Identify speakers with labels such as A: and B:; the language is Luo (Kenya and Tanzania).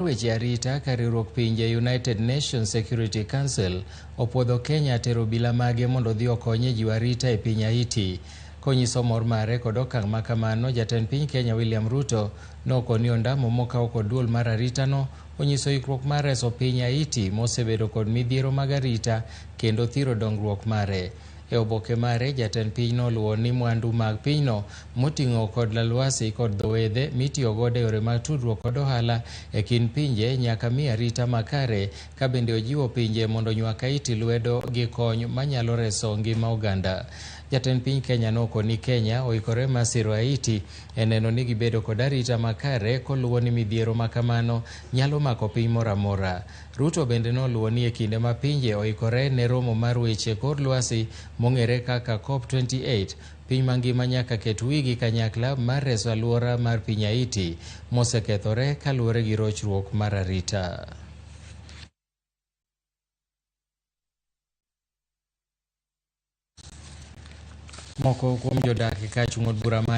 A: Weche arita ka riwruok pinje United Nations Security Council opuodho Kenya tero obila mage mondo odhi okony e jiwo arita e piny Haiti. Konyiso mor mare kod okang' ma kamano, jatend piny Kenya William Ruto nokoni ondamo mokaw kod duol mar arita no onyiso ikruok mar reso piny Haiti mosebedo kod midhiero mag arita kendo thiro dongruok mare. E oboke mare, jatend piny noluwo ni mwandu mag pinyno moting'o kod lwasi kod dho wedhe mitiyo godo e yore mag tudruok kod ohala e kind pinje nyaka mi arita makare ka bende ojiwo pinje mondo onywak Haiti lwedo gi kony manyalo reso ngima oganda. Jatend piny Kenya nokoni Kenya oikore mar siro Haiti e neno ni gibedo kod arita makare koluwo ni midhiero makamano nyalo mako piny moro amora. Ruto bende noluwo ni e kinde ma pinje oikore ne romo mar weche kor lwasi mong'ere kaka COP28, piny mangima nyaka ket wigi kanyakla mar reso alwora mar piny Haiti mosekethore kaluwore gi rochruok mar arita. Moko kuom jodak e kachung' od bura mar